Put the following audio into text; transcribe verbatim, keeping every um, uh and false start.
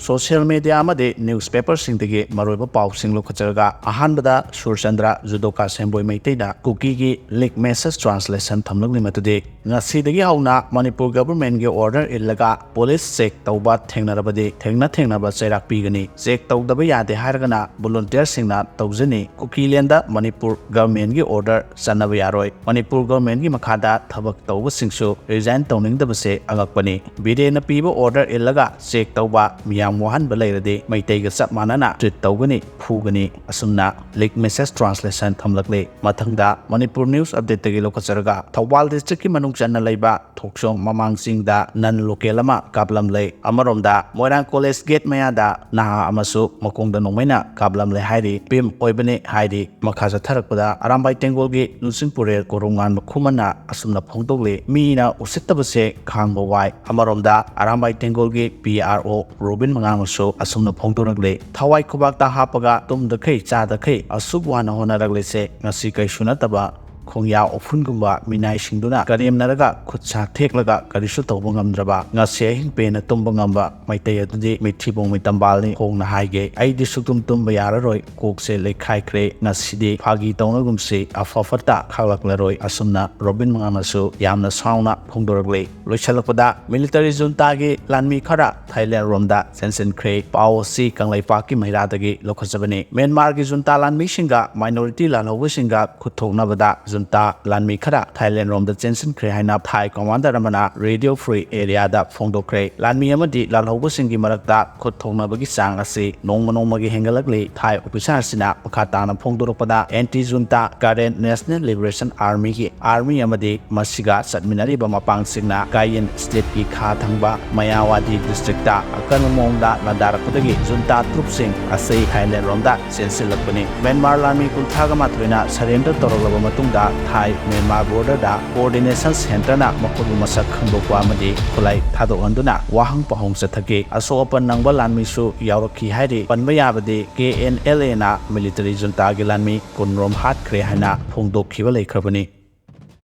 Social media ꯑꯃꯗꯤ ꯅ꯭ꯌꯨꯁꯄꯦꯄꯔꯁꯤꯡꯗꯒꯤ ꯃꯔꯨꯑꯣꯏꯕ ꯄꯥꯎꯁꯤꯡ ꯂꯧꯈꯠꯆꯔꯒ, ꯑꯍꯥꯟꯕꯗ ꯁꯨꯔꯆꯟꯗ꯭ꯔ ꯖꯨꯗꯣꯀꯥ ꯁꯦꯝꯕꯣꯏ ꯃꯩꯇꯩꯅ ꯀꯨꯀꯤꯒꯤ ꯂꯤꯛ ꯃꯦꯁꯦꯖ ꯇ꯭ꯔꯥꯟꯁꯂꯦꯁꯟ ꯊꯝꯂꯛꯂꯤ꯫ ꯃꯗꯨꯗꯤ ꯉꯁꯤꯗꯒꯤ ꯍꯧꯅ ꯃꯅꯤꯄꯨꯔ ꯒꯚꯔꯟꯃꯦꯟꯠꯀꯤ ꯑꯣꯔꯗꯔ ꯏꯜꯂꯒ ꯄꯨꯂꯤꯁ ꯆꯦꯛ ꯇꯧꯕ ꯊꯦꯡꯅꯔꯕꯗꯤ ꯊꯦꯡꯅ ꯊꯦꯡꯅꯕ ꯆꯩꯔꯥꯛ ꯄꯤꯒꯅꯤ꯫ ꯆꯦꯛ ꯇꯧꯗꯕ ꯌꯥꯗꯦ ꯍꯥꯏꯔꯒꯅ ꯚꯣꯂꯨꯟꯇꯤꯌꯔꯁꯤꯡꯅ ꯇꯧꯖꯅꯤ꯫ ꯀꯨꯀꯤꯂꯦꯟꯗ ꯃꯅꯤꯄꯨꯔ ꯒꯚꯔꯟꯃꯦꯟꯠꯀꯤ ꯑꯣꯔꯗꯔ ꯆꯠꯅꯕ ꯌꯥꯔꯣꯏ꯫ ꯃꯅꯤꯄꯨꯔ ꯒꯚꯔꯟꯃꯦꯟꯠꯀꯤ ꯃꯈꯥꯗ ꯊꯕꯛ ꯇꯧꯕꯁꯤꯡꯁꯨ ꯔꯤꯖꯥꯏꯟ ꯇꯧꯅꯤꯡꯗꯕꯁꯦ ꯑꯉꯛꯄꯅꯤ꯫ ꯕꯤꯔꯦꯟꯅ ꯄꯤꯕ ꯑꯣꯔꯗꯔ ꯏꯜꯂꯒ ꯆꯦꯛ ꯇꯧꯕ, ꯃꯤꯌꯥꯝ ꯋꯥꯍꯟꯕ ꯂꯩꯔꯗꯤ ꯃꯩꯇꯩꯒ ꯆꯞ ꯃꯥꯟꯅꯅ ꯇ꯭ꯔꯤꯠ ꯇꯧꯒꯅꯤ, ꯐꯨꯒꯅꯤ꯫ ꯑꯁꯨꯝꯅ ꯂꯤꯛ ꯃꯦꯁꯦꯖ ꯇ꯭ꯔꯥꯟꯁꯂꯦꯁꯟ ꯊꯝꯂꯛꯂꯤ꯫ ꯃꯊꯪꯗ ꯃꯅꯤꯄꯨꯔ ꯅ꯭ꯌꯨꯁ ꯑꯞꯗꯦꯠꯇꯒꯤ ꯂꯧꯈꯠꯆꯔꯒ, ꯊꯧꯕꯥꯜ ꯗꯤꯁꯇ꯭ꯔꯤꯛꯀꯤ ꯃꯅꯨꯡ ꯆꯟꯅ ꯂꯩꯕ ꯊꯣꯛꯆꯣꯝ ꯃꯃꯥꯡ ꯆꯤꯡꯗ ꯅꯟ ꯂꯣꯀꯦꯜ ꯑꯃ ꯀꯥꯞꯂꯝꯂꯦ꯫ ꯑꯃꯔꯣꯝꯗ ꯃꯣꯏꯔꯥꯡ ꯀꯣꯂꯦꯖ ꯒꯦꯠ ꯃꯌꯥꯗ ꯅꯍꯥ ꯑꯃꯁꯨ ꯃꯈꯣꯡꯗ ꯅꯣꯡꯃꯩꯅ ꯀꯥꯞꯂꯝꯂꯦ ꯍꯥꯏꯔꯤ꯫ ꯄꯤꯝ ꯑꯣꯏꯕꯅꯤ ꯍꯥꯏꯔꯤ꯫ ꯃꯈꯥ ꯆꯠꯊꯔꯛꯄꯗ ꯑꯔꯥꯝꯕꯥꯏ ꯇꯦꯡꯒꯣꯜꯒꯤ ꯂꯨꯆꯤꯡ ꯄꯨꯔꯦꯜ ꯀꯣꯔꯣꯝꯉꯥꯟꯕ ꯈꯨꯃꯟꯅ ꯑꯁꯨꯝꯅ ꯐꯣꯡꯗꯣꯛꯂꯤ, ꯃꯤꯅ ꯎꯁꯤꯠꯇꯕꯁꯦ ꯈꯥꯡꯕ ꯋꯥꯏ꯫ ꯑꯃꯔꯣꯝꯗ ꯑꯔꯥꯝꯕꯥꯏ ꯇꯦꯡꯒꯣꯜꯒꯤ ꯄꯤ ꯑꯥꯔ ꯑꯣ ꯔꯣꯕꯤꯟ ꯃꯉꯥꯡꯅꯁꯨ ꯑꯁꯨꯝꯅ ꯐꯣꯡꯗꯣꯔꯛꯂꯤ, ꯊꯋꯥꯏ ꯈꯨꯕꯥꯛꯇ ꯍꯥꯞꯄꯒ ꯇꯨꯝꯗꯈꯩ ꯆꯥꯗꯈꯩ ꯑꯁꯨꯛ ꯋꯥꯅ ꯍꯣꯠꯅꯔꯛꯂꯤꯁꯦ ꯉꯁꯤ ꯀꯩꯁꯨ ꯅꯠꯇꯕ ꯈꯣꯡꯌꯥ ꯎꯐꯨꯟꯒꯨꯝꯕ ꯃꯤꯅꯥꯏꯁꯤꯡꯗꯨꯅ ꯀꯔꯦꯝꯅꯔꯒ ꯈꯨꯠ ꯁꯥ ꯊꯦꯛꯂꯒ ꯀꯔꯤꯁꯨ ꯇꯧꯕ ꯉꯝꯗ꯭ꯔꯕ, ꯉꯁꯤ ꯑꯍꯤꯡ ꯄꯦꯟꯅ ꯇꯨꯝꯕ ꯉꯝꯕ ꯃꯩꯇꯩ ꯑꯗꯨꯗꯤ ꯃꯤꯊꯤꯕꯣꯡ ꯃꯤꯇꯝꯕꯥꯜꯅꯤ꯫ ꯈꯣꯡꯅ ꯍꯥꯏꯒꯦ, ꯑꯩꯗꯤ ꯁꯨꯛꯇꯨꯝ ꯇꯨꯝꯕ ꯌꯥꯔꯔꯣꯏ, ꯀꯣꯛꯁꯦ ꯂꯩꯈꯥꯏꯈ꯭ꯔꯦ꯫ ꯉꯁꯤꯗꯤ ꯐꯥꯒꯤ ꯇꯧꯅꯒꯨꯝꯁꯤ, ꯑꯐ ꯐꯠꯇ ꯈꯥꯛꯂꯛꯂꯔꯣꯏ꯫ ꯑꯁꯨꯝꯅ ꯔꯣꯕꯤꯟ ꯃꯉꯥꯡꯅꯁꯨ ꯌꯥꯝꯅ ꯁꯥꯎꯅ ꯐꯣꯡꯗꯣꯔꯛꯂꯤ꯫ ꯂꯣꯏꯁꯤꯜꯂꯛꯄꯗ ꯃꯤꯂꯤꯇꯔꯤ ꯖꯨꯟꯇꯥꯒꯤ ꯂꯥꯟꯃꯤ ꯈꯔ ꯊꯥꯏꯂꯦꯟ ꯔꯣꯝꯗ ꯆꯦꯟꯁꯤꯟꯈ꯭ꯔꯦ꯫ ꯄꯥꯎ ꯑꯁꯤ ꯀꯪꯂꯩꯄꯥꯛꯀꯤ ꯃꯩꯔꯥꯗꯒꯤ ꯂꯧꯈꯠꯆꯕꯅꯤ꯫ ꯃ꯭ꯌꯥꯟꯃꯥꯔꯒꯤ ꯖꯨꯟꯇꯥ ꯂꯥꯟꯃꯤꯁꯤꯡꯒ ꯃꯥꯏꯅꯣꯔꯤꯇꯤ ꯂꯥꯜꯍꯧꯕꯁꯤꯡꯒ ꯈꯨꯠ ꯊꯣꯛꯅꯕꯗ ꯖꯨꯟꯇꯥ ꯂꯥꯟꯃꯤ ꯈꯔ ꯊꯥꯏꯂꯦꯟ ꯔꯣꯝꯗ ꯆꯦꯟꯁꯤꯟꯈ꯭ꯔꯦ ꯍꯥꯏꯅ ꯊꯥꯏ ꯀꯃꯥꯟꯗꯔ ꯑꯃꯅ ꯔꯦꯗꯤꯑꯣ ꯐ꯭ꯔꯤ ꯑꯦꯔꯤꯌꯥꯗ ꯐꯣꯡꯗꯣꯛꯈ꯭ꯔꯦ꯫ ꯂꯥꯟꯃꯤ ꯑꯃꯗꯤ ꯂꯥꯜꯍꯧꯕꯁꯤꯡꯒꯤ ꯃꯔꯛꯇ ꯈꯨꯠ ꯊꯣꯛꯅꯕꯒꯤ ꯆꯥꯡ ꯑꯁꯤ ꯅꯣꯡꯃ ꯅꯣꯡꯃꯒꯤ ꯍꯦꯟꯒꯠꯂꯛꯂꯤ꯫ ꯊꯥꯏ ꯑꯣꯐꯤꯁꯥꯔꯁꯤꯅ ꯃꯈꯥ ꯇꯥꯅ ꯐꯣꯡꯗꯣꯔꯛꯄꯗ, ꯑꯦꯟꯇꯤ ꯖꯨꯟꯇꯥ ꯀꯥꯔꯦꯟ ꯅꯦꯁꯅꯦꯜ ꯂꯤꯕꯔꯦꯁꯟ ꯑꯥꯔꯃꯤꯒꯤ ꯑꯥꯔꯃꯤ ꯑꯃꯗꯤ ꯃꯁꯤꯒ ꯆꯠꯃꯤꯟꯅꯔꯤꯕ ꯃꯄꯥꯡꯁꯤꯡꯅ ꯀꯥꯌꯤꯟ ꯁ꯭ꯇꯦꯠꯀꯤ ꯈꯥ ꯊꯪꯕ ꯃꯌꯥꯋꯥꯗꯤ ꯗꯤꯁꯇ꯭ꯔꯤꯛꯇ ꯑꯀꯟꯕ ꯃꯑꯣꯡꯗ ꯂꯥꯟꯗꯥꯔꯛꯄꯗꯒꯤ ꯖꯨꯟꯇꯥ ꯇ꯭ꯔꯨꯞꯁꯤꯡ ꯑꯁꯤ ꯊꯥꯏꯂꯦꯟ ꯔꯣꯝꯗ ꯆꯦꯟꯁꯤꯜꯂꯛꯄꯅꯤ꯫ ꯃ꯭ꯌꯥꯟꯃꯥꯔ ꯂꯥꯟꯃꯤ ꯀꯨꯟꯊ꯭ꯔꯥꯒ ꯃꯥꯊꯣꯏꯅ ꯁꯔꯦꯟꯗꯔ ꯇꯧꯔꯛꯂꯕ ꯃꯇꯨꯡꯗ ꯊꯥꯏ ꯃ꯭ꯌꯥꯟꯃꯥꯔ ꯕꯣꯔꯗꯔꯗ ꯀꯣꯑꯣꯔꯗꯤꯅꯦꯁꯟ ꯁꯦꯟꯇꯔꯅ ꯃꯈꯣꯏꯕꯨ ꯃꯁꯛ ꯈꯪꯗꯣꯛꯄ ꯑꯃꯗꯤ ꯈꯨꯠꯂꯥꯏ ꯊꯥꯗꯣꯛꯍꯟꯗꯨꯅ ꯋꯥꯍꯪ ꯄꯥꯎꯍꯪ ꯆꯠꯊꯈꯤ꯫ ꯑꯁꯣꯛ ꯑꯄꯟ ꯅꯪꯕ ꯂꯥꯟꯃꯤꯁꯨ ꯌꯥꯎꯔꯛꯈꯤ ꯍꯥꯏꯔꯤ꯫ ꯄꯟꯕ ꯌꯥꯕꯗꯤ ꯀꯦ ꯑꯦꯟ ꯑꯦꯜ ꯑꯦꯅ ꯃꯤꯂꯤꯇꯔꯤ ꯖꯨꯟꯇꯥꯒꯤ ꯂꯥꯟꯃꯤ ꯀꯨꯟ ꯔꯣꯝ ꯍꯥꯠꯈ꯭ꯔꯦ ꯍꯥꯏꯅ ꯐꯣꯡꯗꯣꯛꯈꯤꯕ ꯂꯩꯈ꯭ꯔꯕꯅꯤ꯫